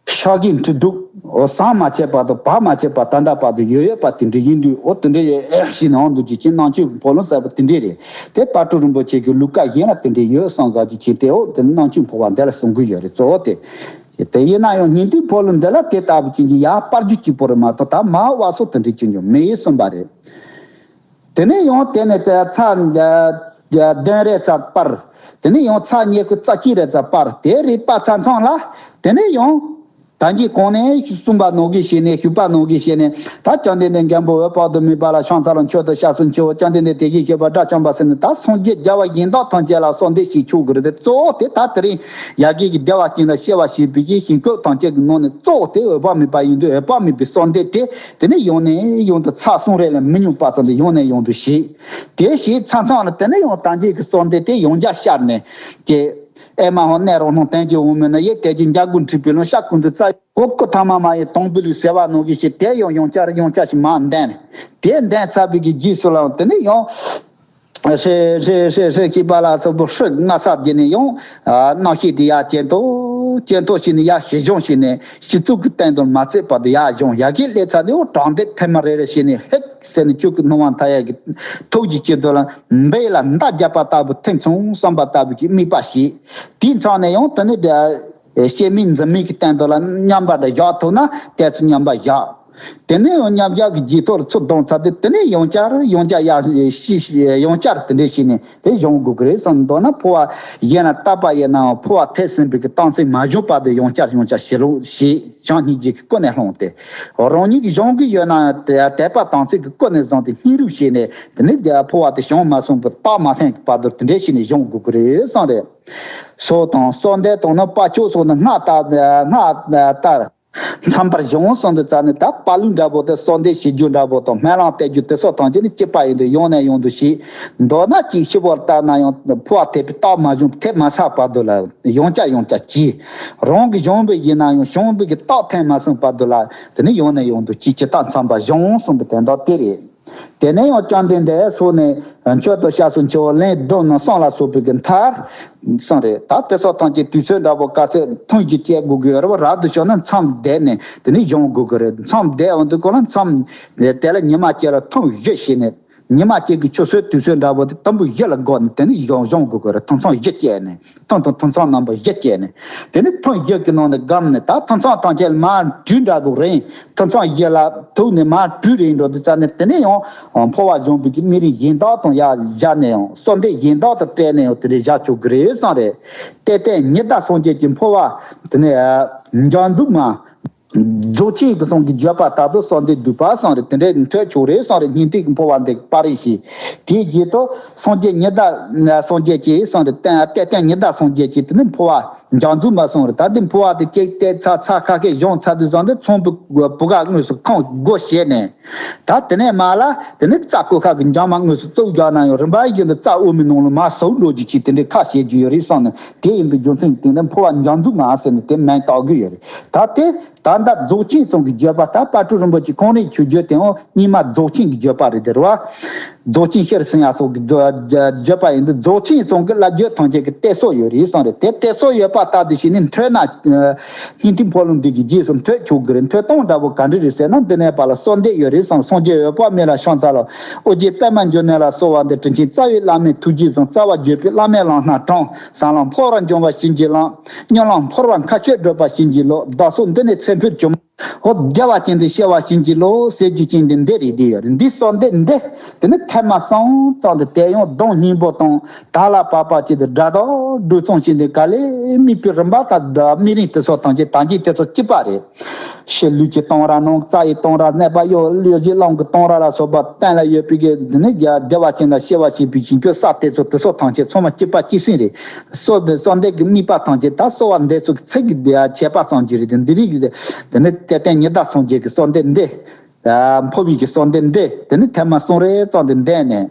ཤག་གི་འཁྲི་འདུག་འོ་ཟམ་མ་ཆད་བར་དུ་བག་མ་ཆད་པར་ད་ལྟ་བར་དུ་ཡོད་ཡོད་པ་དེ་འདྲ་ཡིན་དུས་འོ་དེ་འདྲ་ཞིག་ནང་འདུག་རྒྱུ་ཅན་ནང་ཆོས་ཀྱི་འཕོ་ལུང་གསར་པ་དེ་འདྲ་རེད། དེ་དཔལ་སྤྲུལ་རིན་པོ་ཆེ་གི་ལུགས་ཀ་གཞན་ལ་དེ་འདྲ་ཡོད་བསམ་དགའ་རྒྱུ་ཅན་དེ་འོ་དེ་ནི་རྣམ་དཔྱོད་འཕོ་བ་འདི་ལ་གསུང་གི་ཡོད་རེད། གཙོ་བོ་དེ། དེ་ཡིན་ན་ཡང་སྙིང་ཐིག་འཕོ་ལུང་འདི་ལ་དེ་ལྟ་བུ་ཅན་གྱི་ཡར་སྤར་རྒྱུ་གཅིག་པོ་རེད་མ་གཏོགས་ད་མར་བབས་སོ་དེ་འདྲ་ཅིག་འབྱུང་མེད་གསུངས་པ་རེད། དེ་ནས་ཡང་དེ་ནས་དེ་ཚར་བདུན་རེ་ཙམ་སྤར། དེ་ནས་ཡང་ཚར་ཉི་ཤུ་རྩ་གཅིག་རེ་ཙམ་སྤར། དེ་རེ་སྤར་ཚར་མཚམས་ལ་དེ་ནས་ཡང་ད་གིན་གོང་ནས་གསུངས་པ་ནང་བཞིན་བྱས་ནས་ཞུས་པ་ནང་བཞིན་བྱས་ནས་ད་བཅོམ་ལྡན་འདས་མགོན་པོ་འོད་དཔག་ཏུ་མེད་པ་ལ་ཕྱག་འཚལ་ལོ། མཆོད་དོ་སྐྱབས་སུ་མཆིའོ། བཅོམ་ལྡན་འདས་དེ་བཞིན་གཤེགས་པ་དགྲ་བཅོམ་པ་ཟེར་ནས་ད་སངས་རྒྱས་རྒྱལ་བ་གཞན་དག་ཐམས་ཅད་ལ་གསོལ་འདེབས་ཤིག་ཆོག་གི་རེད་དེ། གཙོ་བོ་དེ་ད་དེ་རིང་ཡ་གི་གི་བདེ་བ་ཅན་ལ་སྐྱེ་བ་བྱེད་པའི་གི་ཞིང་བཀོད་ཐམས་ཅད་ཀྱི་ནང་ནས་གཙོ་བོ་དེ་འོད་དཔག་མེད་པ་ཡིན་དུས་འོད་དཔག་མེད་པའི་གསོལ་འདེབས་དེ་དེ་ནས་ཡང་ནས་ཡང་དུ་ཚར་གསུམ་རེ་ལས་མི་ཉུང་པ་ཙམ་དུ་ཡང་ནས་ཡང་དུ་བྱེད། དེ་བྱས་ཚར་མཚམས་ལ་དེ་ནས་ཡང་ད་གིན་གི་གསོལ་འདེབས་དེ་ཡང་བསྐྱར་བསྐྱར་ནས་ཀྱེ། ཨེ་མ་ཧོ་ནད་རོ་སྣང་བསྟན་གྱི་འོང་མིན་ན་ཡེ་དལ་གྱི་འཇའ་གུར་འཁྲིགས་པའི་ལུང་ཤ་ཀུན་ཏུ་རྩ་ཡི་གོ་ཀུ་ཐ་མ་མ་ཡི་དང་པོ་ལུས་ཟེར་བ་ནང་བཞིན་བྱས་དེ་ཡང་ཡང་བསྐྱར་ཡང་བསྐྱར་ཞིག་མར་འདོན་ནས་དེ་འདོན་ཚར་བའི་གི་རྗེས་སུ་ལའང་དེ་ནས་ཡང་། ཧྲེ་ཧྲེ་ཧྲེ་ཧྲེ་ཅེས་པ་ལ་སོགས་པའི་ཧྲི་ལྔ་ས་བརྒྱུད་ནས་ཡང་རྣམ་ཤེས་དེ་ཡར་ཇེ་མཐོ་ཇེ་མཐོ་ཕྱིན་ནས་ཡར་ཞི་སྦྱོང་བྱས་ནས་སྤྱི་གཙུག་གི་སྟེང་དུ་མ་བཙེགས་བར་དུ་ཡར་སྦྱོང་ཡ་གི་སླེབས་ཚར་དུས་འོ་དྲང་བདེན་ཐལ་མོ་རེ་རེ་བྱས་ནས་ཧེག་ཟེར་ནས་སྐྱུག་གི་སྣང་བ་མཐའ་ཡས་ཀྱི་ཐུགས་ཀྱི་དཀྱིལ་དུ་ལ་འབེ་ལ་མདའ་བརྒྱབ་པ་ལྟ་བུ་ཐིམ་སོང་བསམ་པ་ལྟ་བུ་གྱི་དམིགས་པ་བྱས། དེའི་མཚམས་ནས་ཡང་དེ་ནས་སྐྱེ་མེད་འཛིན་མེད་ཀྱི་སྟེང་དུ་ལ་མཉམ་པ་འདྲ་བཞག་ཐུབ་ན་དེ་ཚོ་མཉམ་པ་བཞག་དེ་ནས་ཡང་མཉམ་བཞག་གི་རྗེས་ཐོག་ལ་ཚུར་བསྡོམས་ཚར་དུས་དེ་ནས་ཡང་བསྐྱར་ཡང་བསྐྱར་ཡ་ཤི་ཤི་ཡང་བསྐྱར་དེ་འདྲ་བྱས་ནས་དེ་སྦྱོང་དགོས་ཀྱི་རེད་བསམ། མདོར་ན་འཕོ་བ་གཞན་ལ་བཏབ་པ་ཡིན་ནའང་འཕོ་བ་ཐེབས་ཟིན་པའི་གི་རྟགས་མཚན་མ་བྱུང་བར་དུ་ཡང་བསྐྱར་ཡང་བསྐྱར་ཞི་ལུགས་ཞེས་བྱམས་སྙིང་རྗེ་གི་ཀུན་ནས་བསླངས་ཏེ། རང་ཉིད་ཀྱིས་སྦྱོང་གི་ཡོད་ན་ཡང་དད་པ་དམ་ཚིག་གི་ཀུན་ནས་བཟུང་སྟེ་སྙིང་རུས་བྱས་ནས་དེ་ནས་འཕོ་བ་དེ་བྱུང་མ་སོང་བར་རྟགས་མ་ལྷན་གྱི་བར་དུ་དེ་འདྲ་བྱས་ནས་སྦྱོང་དགོས་ཀྱི་རེད་བསམ་རེད། སོགས་དང་གསོལ་འདེབས་དང་ནི་དཔལ་མཆོག་སོགས་ནི་སྔར་ལྟར་སྔར་ལྟར། མཚམས་པར་བྱུང་གསུངས་དུས་ཙམ་ནས་ད་དཔལ་ལུང་འདྲ་པོ་དེ་གསོལ་འདེབས་བྱེད་རྒྱུ་འདྲ་པོ་དང་སྨོན་ལམ་གཏད་རྒྱུ་དེ་སོགས་ཐམས་ཅད་ནི་གཅིག་པ་ཡིན་དུས་ཡང་ནས་ཡང་དུ་བྱེད། མདོར་ན་གཅིག་ཤི་བར་ལྟར་ན་ཡང་འཕོ་བ་ཐེབས་པའི་རྟགས་མ་བྱུང་ཐེབས་མ་ཚར་བར་དུ་ལ་ཡང་བསྐྱར་ཡང་བསྐྱར་བྱེད། རང་གིས་སྦྱོང་བའི་ཡིན་ན་ཡང་སྦྱོང་བའི་གི་རྟགས་ཐོན་མ་སོང་བར་དུ་ལ་དེ་ནི་ཡང་ནས་ཡང་དུ་བྱེད། ཇི་ལྟར་མཚམས་པར་བྱུང་གསུངས་པའི་དོན་དག་དེ་རེད། དེ་ནས་ཡང་བཅོམ་ལྡན་འདས་སོགས་ནས་མཆོད་དོ་བཤགས་སོ་མཆོད་པ་ལན་བདུན་ནས་གསུམ་ལ་སོགས་པའི་གི་མཐར་གསུངས་རེད། ད་དེ་སོགས་ཐམས་ཅད་དུས་ཚོད་འདྲ་པོ་ག་ཚོད་ཐུང་ཞིག་བྱེད་དགོས་ཀྱི་ཡོད་རེད་བ། རབ་ཏུ་བྱུང་ན་མཚམས་བསྡད་ནས་དེ་ནས་གཞུང་དགོས་ཀྱི་རེད། མཚམས་བསྡད་འོང་དུས་གོ་ལ་མཚམས་དེ་ལ་ཉི་མ་གཅིག་ལ་ཐུང་བཞི་བྱས་ནས། ཉི་མ་གཅིག་གི་ཆུ་ཚོད་དུས་ཚོད་འདྲ་པོ་དེ་དུམ་བུ་བཞི་ལ་བགོས་ནས་དེ་ནས་གཞུང་གཞུང་དགོས་ཀྱི་རེད། ཐུང་མཚམས་བཞི་བཅད་ནས། ཐུང་ཐུང་ཐུང་མཚམས་རྣམ་པ་བཞི་བཅད་ནས། དེ་ནས་ཐུང་བཞི་གི་ནང་ནས་བསྒོམས་ནས། ད་ཐུང་མཚམས་ཐམས་ཅད་ལ་མར་དྲུད་འདྲ་པོ་རེད། ཐུང་མཚམས་བཞི་ལ་ཐུག་ནས་མར་དྲུད་རེད་འགྲོ་དུས་ཙ་ནས། དེ་ནས་ཡང་འཕོ་བ་སྦྱོང་བའི་གི་སྨན་རིམ་གཞན་དག་དང་ཡར་སྦྱར་ནས། ཡང་གསོལ་འདེབས་གཞན་དག་དང་སྤྲད་ནས་ཡང་དེ་འདྲ་བཞག་ཆོག་གི་རེད་བསམ་རེད། ཏན་ཏན་ཉི་ཟླ་སངས་རྒྱས་ཀྱི་འཕོ་བ་དེ་ནས་འཇང་འཛུགས་མ། རྫོགས་ཆེན་གྱི་གསུང་གི་བརྗོད་པ་ལྟར་དུ་གསོལ་འདེབས་བསྡུས་པ་གསུངས་རེད། དེ་འདྲའི་ཐོས་ཆོག་རེད་གསུངས་རེད། སྙིང་ཐིག་གི་འཕོ་བ་འདི་པར་རིས་ཤིག་དེའི་རྗེས་དུ་སངས་རྒྱས་ཉི་ཟླ་སངས་རྒྱས་ཀྱིས་གསུངས་རེད། ཏན་ཏན་ཉི་ཟླ་སངས་རྒྱས་ཀྱིས་དེ་ནི་འཕོ་བ་འཇང་འཛུགས་མ་གསུངས་རེད། ད་འདི་འཕོ་བ་དེ་གཅིག་བལྟས་ཚར། ཚར་ཁ་ཁའི་གཞུང་ཚར་དུས་ཙམ་དུ་ཚོམ་བུ་བུ་ག་དངོས་སུ་ཁུངས་སྒོ་ཕྱེ་ནས། ད་དེ་ནས་མར་ལ་དེ་ནས་རྩ་གོ་ཁ་གི་འཇང་མ་དངོས་སུ་བཙུགས་བཞག་ན་ཡང་རིམ་པ་བཞིན་དུ་རྩ་དབུ་མའི་ནང་ལ་མར་ཟུག་འགྲོ་རྒྱུ་ཅིག་དེ་འདྲའི་ཁ་བཤད་རྒྱུ་ཡོད་རེད་གསུངས་ནས། དེ་ཡིན་པའི་རྒྱུ་མཚན་གྱིས་དེ་འདྲ་འཕོ་བ་འཇང་འཛུགས་མ་ཟེར་ནས་དེ་མིང་བཏགས་གི་ཡོད་རེད། ད་དེ་ད་ལྟ་རྫོགས་ཆེན་ཚང་གི་བརྗོད་པ། ད་དཔལ་སྤྲུལ་རིན་པོ་ཆེ་ཁོང་རའི་ཆོས་བརྒྱུད་དེའང་རྙིང་མ་རྫོགས་ཆེན་གྱི་བརྗོད་པ་རེད། དེ་རེད་བ། རྫོགས་ཆེན་ཤེར་ཕྱིན་ཡག་སོགས་ཀྱི་བརྗོད་པ་ཡིན་དུས། རྫོགས་ཆེན་ཚང་གི་བླ་བརྒྱུད་ཐམས་ཅད་ཀྱི་གཏད་སོ་ཡོད་རེད་གསུངས་རེད། དེ་གཏད་སོ་ཡོད་པ་ལྟར་དུ་བྱས་ནས་ཐོས་ན། སྙིང་ཐིག་འཕོ་ལུང་འདི་གི་རྗེས་སུ་ཐོས་ཆོག་གི་རེད། ཐོས་སྟངས་འདྲ་པོ་ག་འདྲ་རེད་ཟེར་ན། འདི་ནས་ཕར་ལ་གསོལ་འདེབས་ཡོད་རེད་གསུངས། སངས་རྒྱས་འོད་དཔག་མེད་ལ་ཕྱག་འཚལ་ལོ། ཨོ་རྒྱན་པདྨ་འབྱུང་གནས་ལ་གསོལ་བ་འདེབས། དྲིན་ཅན་རྩ་བའི་བླ་མའི་ཐུགས་རྗེས་བཟུང་། རྩ་བ་བརྒྱུད་པའི་བླ་མའི་ལམ་སྣ་དྲོངས། ཟབ་ལམ་འཕོ་བར་འབྱོངས་པ་བྱིན་གྱིས་བརླབས། སྨོན་ལམ་འཕོ་བ་མཁའ་སྤྱོད་བགྲོད་པ་བྱིན་གྱིས་རློབས། བདག་སོགས་འདི་ནས་ཚེ་འཕོས་བྱུང་། ཨོ་བདེ་བ་ཅན་དུ་སྐྱེ་བར་བྱིན་གྱིས་རློབས་ཟེར་རྒྱུ་ཅན་དེ་འདི་རེད། འདི་ཡོད་རེད། འདི་གསོལ་འདེབས་འདི་དེ་ནི་ཐེངས་མ་གསུམ་ཙམ་དུ། དེ་ཡང་གདོང་སྙིང་པོ་དང་དར་ལ་བབས་པ་ཅན་དུ། སྒྲ་དག་སྒྲོས་གཙང་ཅན་དུ། ག་ལེར་དམིགས་པའི་རིམ་པ་དང་སྨིན་རིམ་དེ་ཚོ་ཐམས་ཅད་ད་གིན་དེ་ཚོ་གཅིག་པ་རེད། ཕྱི་ལུས་ཀྱི་གཏོང་རག། ནང་རྩ་ཡི་གཏོང་རག། གནས་པ་གཡོ་གཡོ་བྱེད་རླུང་གི་གཏོང་རག་ལ་སོགས་པ་གཏན་ལ་ཡོད་པའི་གི་དེ་ནི་བདེ་བ་ཅན་ལ་སྐྱེ་བར་བྱེད་པའི་བྱིན་གྱིས་བརླབས། དེ་ཚོ་དེ་ཚོ་ཐམས་ཅད་ཚང་མ་གཅིག་པ་གཅིག་སྲིང་རེད། གསོལ་བའི་གསོལ་འདེབས་ཀྱི་དམིགས་པ་ཐམས་ཅད་ད་གསོལ་བ་འདེབས་ཚུལ་གྱི་ཚིག་གི་བྱེད་པ་ཙམ་གྱིས་རེད་དེ། འདི་རིགས་ཀྱི་དེ་ནི་ཏན་ཏན་ཉི་ཟླ་སངས་རྒྱས་ཀྱི་གསོལ་འདེབས་འདི། འཕོ་བའི་གི་གསོལ་འདེབས་འདི་དེ་ནི་ཐེངས་མ་གསུམ་རེ་ཙམ་དུ་འདེབས་ནས།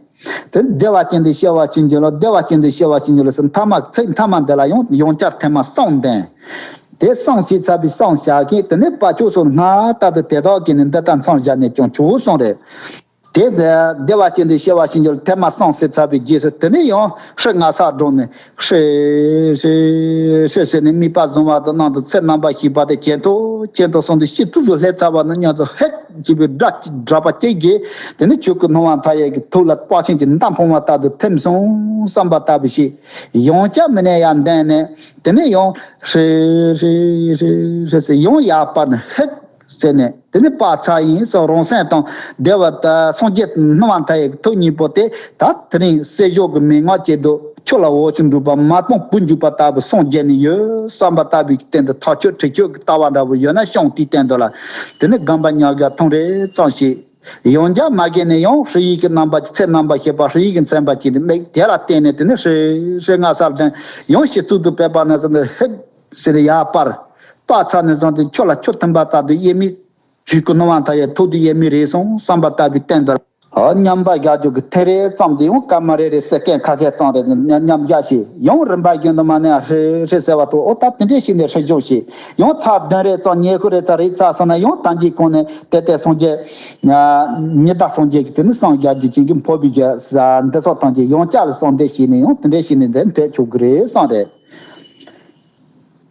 དེ་བདེ་བ་ཅན་དུ་སྐྱེ་བར་བྱིན་གྱིས་རློབས། བདེ་བ་ཅན་དུ་སྐྱེ་བར་བྱིན་གྱིས་རློབས་ཟེར། མཐའ་མ་ཚིག་མཐའ་མ་འདི་ལ་ཡང་ཡང་བསྐྱར་ཐེངས་མ་གསུམ་འདེབས། དེ་གསུམ་བྱས་ཚར་བའི་གསུམ་བྱས་ཀྱིན་དེ་ནས་དཔལ་མཆོག་གསུམ་སྔར་ལྟར་དུ་དེ་དག་གིས་ནི་འདི་ལྟར་མཚམས་བཞག་ནས་ཀྱང་ཆོག་གསུངས་རེད། དེ་བདེ་བ་ཅན་དུ་སྐྱེ་བར་བྱིན་གྱིས་རློབས་ཐེངས་མ་གསུམ་བྱས་ཚར་བའི་རྗེས་སུ་དེ་ནས་ཡང་ཧྲཱིཿལྔ་ཚར་བགྲངས་ནས། ཧྲཱིཿཧྲཱིཿཧྲཱིཿ་ཟེར་ནས་དམིགས་པ་བཟུང་བ་དང་། ནང་དུ་ཚེ་རྣམ་པར་ཤེས་པ་དེ་ཇེ་མཐོ་ཇེ་མཐོ་སོང་སྟེ་ཕྱི་ཚུལ་དུ་ལྷོད་ཚར་བ་ན། ཉམས་སུ་ཧད་ཅེས་པའི་སྒྲ་གྲགས་པ་གཅིག་གིས་དེ་ནི་ཆོས་སྐུ་སྣང་བ་མཐའ་ཡས་ཀྱི་ཐུགས་ལ་དཔག་བྱེད་ཀྱི་མདའ་འཕངས་པ་ལྟར་དུ་ཐིམ་སོང་བསམ་པ་ལྟ་བུ་ཞིག་ཡང་བསྐྱར་མི་ནས་ཡར་འདེབས་ནས། དེ་ནས་ཡང་ཧྲཱིཿཧྲཱིཿཧྲཱིཿཧྲཱིཿ་ཟེར། ཡང་ཡར་སྤར་ནས་ཧད་ཟེར་ནས། དེ་ནི་སྤར་ཚར་ཡིན་སོགས་རང་སེམས་དང་བདེ་བ་དང་སངས་རྒྱས་སྣང་བ་མཐའ་ཡས་ཀྱི་ཐུགས་མཉེས་པོ་དེ། ད་དེ་རིང་སྲིད་ཕྱོགས་ཀྱི་མན་ངག་ཅན་དུ་ཆུ་ལ་འོ་ཆུ་འདྲུད་པ། མ་སྤངས་བུ་འཇུག་པ་ལྟ་བུ་སངས་རྒྱས་ནས་ཡོད་བསམ་པ་ལྟ་བུའི་སྟེང་དུ་ཐག་ཆོད་ཁྲེགས་ཆོད་ཀྱི་ལྟ་བ་འདྲ་བོ་ཡོད་ན། ཤོང་དེའི་སྟེང་དུ་ལ་དེ་ནི་སྒོམ་པ་ཉམས་དགའ་ཐུང་རེ་ཙམ་ཞིག་ཡང་བསྐྱར་མ་བརྒལ་ནས་ཡང་ཧྲཱིཿཡིག་གི་རྣམ་པ་ཅིག་ཚེ་རྣམ་པར་ཤེས་པ་ཧྲཱིཿཡིག་གིས་མཚན་པ་ཅིག་དམིགས། དེ་ལ་བརྟེན་ནས་དེ་ནི་ཧྲཱིཿཧྲཱིཿལྔ་ཚར་འདེབས། ཡང་ཕྱི་ཚུལ་དུ་ཕེབས་པ་ན་ཟེར་ནས་ཧད་ཟེར་ནས་ཡར་སྤར། སྤར་ཚར་ནས་བཟུང་སྟེ་ཆུ་ལ་ཆུ་ཐིམ་པ་ལྟར་དུ་དབྱེར་མེད་ཆོས་སྐུ་སྣང་བ་མཐའ་ཡས་ཐུགས་དེ་དབྱེར་མེད་རེད་སོང་བསམ་པ་ལྟ་བུའི་སྟེང་དུ། ཨ། མཉམ་པར་བཞག་རྒྱུ་གི་ཐེངས་རེ་ཙམ་དེ་ཡང་སྐར་མ་རེ་རེ་སེ་ཀན་ཁ་ཤས་ཙམ་རེ་མཉམ་བཞག་བྱས། ཡང་རིམ་པ་བཞིན་དུ་མ་ནས་ཧྲཱིཿཧྲཱིཿཟེར་བ་ཐོག་ཨོ་ད་དེ་འདྲས་བྱས་ནས་ཧྲཱིཿབྱུང་བྱས། ཡང་ཚར་བདུན་རེ་ཙམ། ཉི་ཤུ་རེ་ཙམ་རེད་ཚར་སོང་ན། ཡང་ད་གིན་གོང་ནས་དེ་ལྟའི་སངས་རྒྱས། ཉི་ཟླ་སངས་རྒྱས་ཀྱི་དེ་ནི་སངས་རྒྱས་ཀྱི་བྱིན་གྱིས་འཕོ་བའི་རྒྱུ་འདི་ཚོ་ཐམས་ཅད་ཡང་བསྐྱར་གསོལ་འདེབས་བྱས་ནས། ཡང་དེ་འདྲས་བྱས་ནས་འདིར་ཐོན་ཆོག་གི་རེད་བསམ་རེད།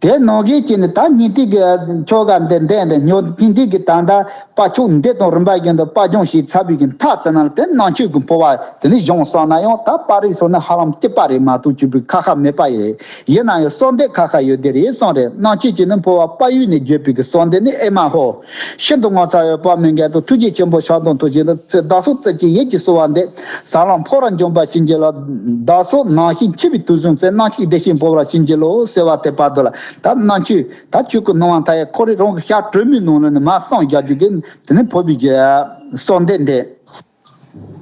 དེ་ནང་བཞིན་བྱས་ནས་ད་སྙིང་ཐིག་གི་ཆོ་ག་འདི་འདོན་ཏེ། སྙིང་ཐིག་གི་ད་ལྟ་དཔལ་མཆོག་འདི་དང་རིམ་པ་བཞིན་དུ་དཔལ་སྦྱོང་བྱས་ཚར་བའི་གི་མཐའ་དེ་ན་དེ་ནང་མཆོད་ཀྱི་འཕོ་བ་དེ་ནི་གཞུང་བསམ་ན་ཡང་། ད་པར་རིས་སོགས་ནི་ཧ་ལམ་གཅིག་པ་རེད་མ་གཏོགས་གཅིག་པའི་ཁ་ཁ་མེད་པ་ཡིན། ཡིན་ན་ཡང་གསོལ་འདེབས་ཁ་ཁ་ཡོད་དེ་རེད་བསམ་རེད། ནང་མཆོད་ཀྱི་ནི་འཕོ་བ་དཔལ་ཡུལ་ནས་བརྗོད་པའི་གི་གསོལ་འདེབས་ནི་ཨེ་མ་ཧོ། ཤིན་ཏུ་ངོ་མཚར་འོད་དཔག་མེད་མགོན་དང་། ཐུགས་རྗེ་ཆེན་པོ་ཕྱག་དང་ཐུགས་ཀྱི་ཚེ། བདག་སོགས་བརྩེ་གཅིག་ཡིད་ཀྱིས་གསོལ་བ་འདེབས། ཟབ་ལམ་འཕོ་བར་འབྱོངས་པ་བྱིན་གྱིས་རློབས། བདག་སོགས་ནང་ཞིང་འཆི་བའི་དུས་གསུམ་ཚེ། རྣམ་ཤེས་བདེ་ཞིང་འཕོ་བར་བྱིན་གྱིས་རློབས་ཟེར་བ་དེ་བར་དུ་ལ། ད་རྣམ་ཤེས་ད་ཆོས་སྐུ་སྣང་བ་མཐའ་ཡས་ཁོ་རང་རང་གི་ཞལ་དྲི་མའི་ནང་ལ་ནི་མར་གསུངས་རྒྱག་རྒྱུ་གི་དེ་ནི་འཕོ་བའི་གི་གསོལ་འདེབས་འདི།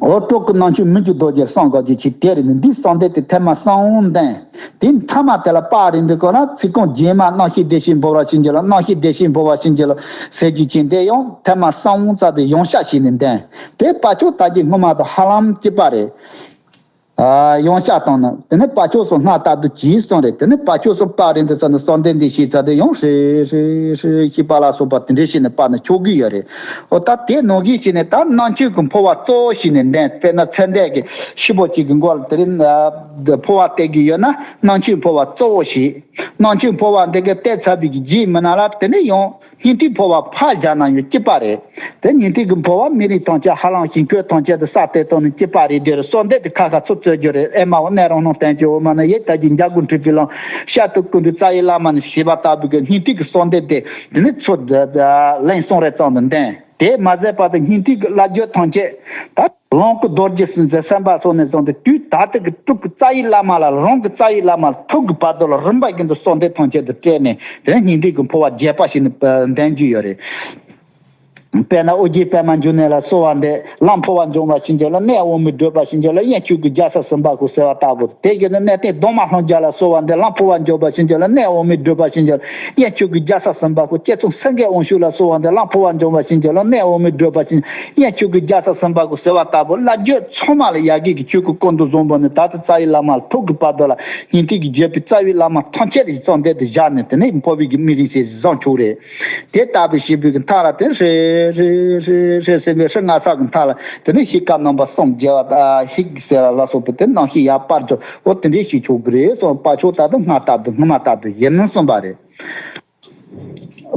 འོ་སྤྲུལ་སྐུ་ནང་མཆོད་མི་འགྱུར་རྡོ་རྗེར་གསུངས་དགོས་རྒྱུ་ཅིག་དེ་རེད། ནི་འདིའི་གསོལ་འདེབས་དེ་ཐེངས་མ་གསུམ་འདོན། དེའི་མཐའ་མ་དེ་ལ་པར་རིས་འདི་བཀོད་ན། ཚིག་རྐང་རྗེས་མ་རྣམ་ཤེས་བདེ་ཞིང་འཕོ་བར་བྱིན་གྱིས་རློབས། རྣམ་ཤེས་བདེ་ཞིང་འཕོ་བར་བྱིན་གྱིས་རློབས་ཟེར་རྒྱུ་ཅན་དེ་ཡང་ཐེངས་མ་གསུམ་ཙམ་དེ་ཡང་བསྐྱར་བྱས་ནས་འདོན། དེ་དཔལ་མཆོག་ད་གིན་སྔོན་མ་དང་ཧ་ལམ་གཅིག་པ་རེད། ཡང་བཤད་བཏང་ན། དེ་ནས་དཔལ་ཆོས་སུ་སྔར་ལྟར་དུ་གྱིས་གསུངས་རེད། དེ་ནས་དཔལ་ཆོས་སུ་པ་རེད་འདི་ཚོ་ནི་གསོལ་འདེབས་འདི་ཞེས་ཚར་དུ་ཡང་ཧྲི་ཧྲི་ཧྲི་ཤིག་པ་ལ་སོགས་པ་དེ་འདྲ་བྱས་ནས་པ་ནི་ཆོག་གི་ཡོད་རེད། འོ་ད་དེ་ནང་བཞིན་བྱས་ནས་ད་རྣམ་དཔྱོད་ཀྱི་འཕོ་བ་གཙོ་བོ་ཞིག་ནས་འདོན། དཔེར་ན་ཚེ་འདས་ཀྱི་ཤི་བོ་གཅིག་གི་མགོ་ལ་དེ་རིང་འཕོ་བ་སྟེར་གྱི་ཡོད་ན། རྣམ་དཔྱོད་འཕོ་བ་གཙོ་བོ་ཞིག་རྣམ་དཔྱོད་འཕོ་བ་འདི་གའི་སྟེར་ཚར་བའི་གི་རྗེས་མི་ནང་ལ་དེ་ནས་ཡང་སྙིང་ཐིག་འཕོ་བ་ཕར་བཞག་ན་ཡང་སྐྱིད་པ་རེད། དེ་སྙིང་ཐིག་གི་འཕོ་བ་མི་རིགས་ཐམས་ཅད་ཧ་ལམ་ཞིང་བཀོད་ཐམས་ཅད་དུ་ས་སྟེང་དུ་ནི་སྐྱིད་པ་རེད་འདོད་རེད། གསོལ་འདེབས་དེ་ཁ་ཁ་ཚུར་བཙལ་རྒྱུ་རེད། ཨེ་མ་འོ་གནས་རང་སྣང་བསྟན་གྱི་འོ་མ་ནི་ཡེ་ད་ཀྱི་འཇའ་གུར་འཁྲིགས་པའི་ལམ། ཤར་དུ་ཀུན་འདུས་རྩ་བའི་བླ་མ་ནི་ཞེས་པ་ལྟ་བུ་གི་སྙིང་ཐིག་གི་གསོལ་འདེབས་དེ་དེ་ནི་ཚུར་ལན་གསུམ་རེ་ཙམ་དུ་འདོན། དེ་མ་ཟད་པར་དུ་སྙིང་ཐིག་གི་བླ་བརྒྱུད་ཐམས་ཅད་ད་ལོངས་སྐུ་རྡོ་རྗེ་སེམས་དཔའ་སོགས་ནས་བཟུང་སྟེ་དུས་ད་ལྟ་གི་སྤྲུལ་སྐུ་རྩ་བའི་བླ་མ་ལ་རང་གི་རྩ་བའི་བླ་མ་ལ་ཐུག་གི་བར་དུ་ལ་རིམ་པ་བཞིན་དུ་གསོལ་འདེབས་ཐམས་ཅད་དུ་སྤྲད་ནས། དེ་སྙིང་ཐིག་གི་འཕོ་བ་རྒྱས་པ་ཞིག་ནི་འདོན་རྒྱུ་ཡོད་རེད། དཔེར་ན་ཨོ་རྒྱན་པདྨ་འབྱུང་གནས་ལ་གསོལ་བ་འདེབས། ལམ་འཕོ་བ་འབྱོངས་པར་བྱིན་གྱིས་རློབས། གནས་འོག་མིན་བགྲོད་པར་བྱིན་གྱིས་རློབས། དབྱིངས་ཆོས་ཀྱི་རྒྱལ་ས་སུམ་པ་ཁུག་ཟེར་བ་ལྟ་བུ། དེ་བཞིན་དུ་གནས་བརྟན་གདོང་དམར་ལྷུང་བརྒྱད་ལ་གསོལ་བ་འདེབས། ལམ་འཕོ་བ་འབྱོངས་པར་བྱིན་གྱིས་རློབས། གནས་འོག་མིན་བགྲོད་པར་བྱིན་གྱིས་རློབས། དབྱིངས་ཆོས་ཀྱི་རྒྱལ་ས་སུམ་པ་ཁུག་སྐྱེ་ཚུལ་སེང་གེ་དབང་ཕྱུག་ལ་གསོལ་བ་འདེབས། ལམ་འཕོ་བ་འབྱོངས་པར་བྱིན་གྱིས་རློབས། གནས་འོག་མིན་བགྲོད་པར་བྱིན། དབྱིངས་ཆོས་ཀྱི་རྒྱལ་ས་སུམ་པ་ཁུག་ཟེར་བ་ལྟ་བུ། བླ་བརྒྱུད་ཚང་མ་ལ་ཡ་གི་གི་ཆོས་སྐུ་ཀུན་ཏུ་བཟང་པོ་ནི་ད་ལྟ་རྩ་བའི་བླ་མ་ལ་ཐུག་གི་བར་དུ་ལ་སྙིང་ཐིག་གི་བརྗོད་པའི་རྩ་བའི་བླ་མ་ཐམས་ཅད་ཀྱི་གསོལ་འདེབས་དེ་བཞག་ནས་དེ་ནས་འཕོ་བའི་གི་མི་རིགས་ཞེས་བཟང་ཆོག་རེད། དེ་ལྟ་བུ་ཞེས་པའི་གི་མཐའ་ལ་དེ་ཧྲེ་ཧྲེ་ཧྲེ་ཧྲེ་ཟེར་བའི་ཧྲི་ང་ས་གི་མཐའ་ལ་དེ་ནས་ཧི་ཀ་རྣམ་པ་གསུམ་རྒྱལ་བ་ཧི་ཟེར་བ་ལ་སོགས་པའི་དེ་རྣམ་ཤེས་ཡར་སྤར་ཆོག་འོ་དེ་འདྲའི་ཞིག་ཆོག་གི་རེད་གསུངས། དཔལ་ཆོས་ད་དུང་སྔར་ལྟར་དུ་སྔ་མ་ལྟར་དུ་ཡིན་གསུངས་པ་རེད།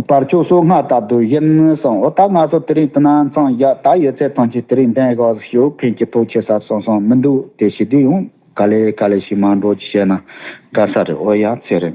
དཔལ་ཆོས་སོགས་སྔར་ལྟར་དུ་ཡིན་གསུངས། འོ་ད་ང་ཚོ་དེ་རིང་དེ་ན་མཚམས་བཞག་ད་ཡོད་ཚད་ཐམས་ཅད་དེ་རིང་འདོན་དགོས་ཞུ། ཕན་གྱི་ཐོག་ཆེ་ས་སོང་སོང་མི་འདུག་དེ་ཞིག་དུས་ཡང་ག་ལེ་ག་ལེ་ཞིག་མ་འགྲོ་ཅི་བྱས་ན་དགའ་ས་རེད། འོ་ཡ་ཚེ་རིང་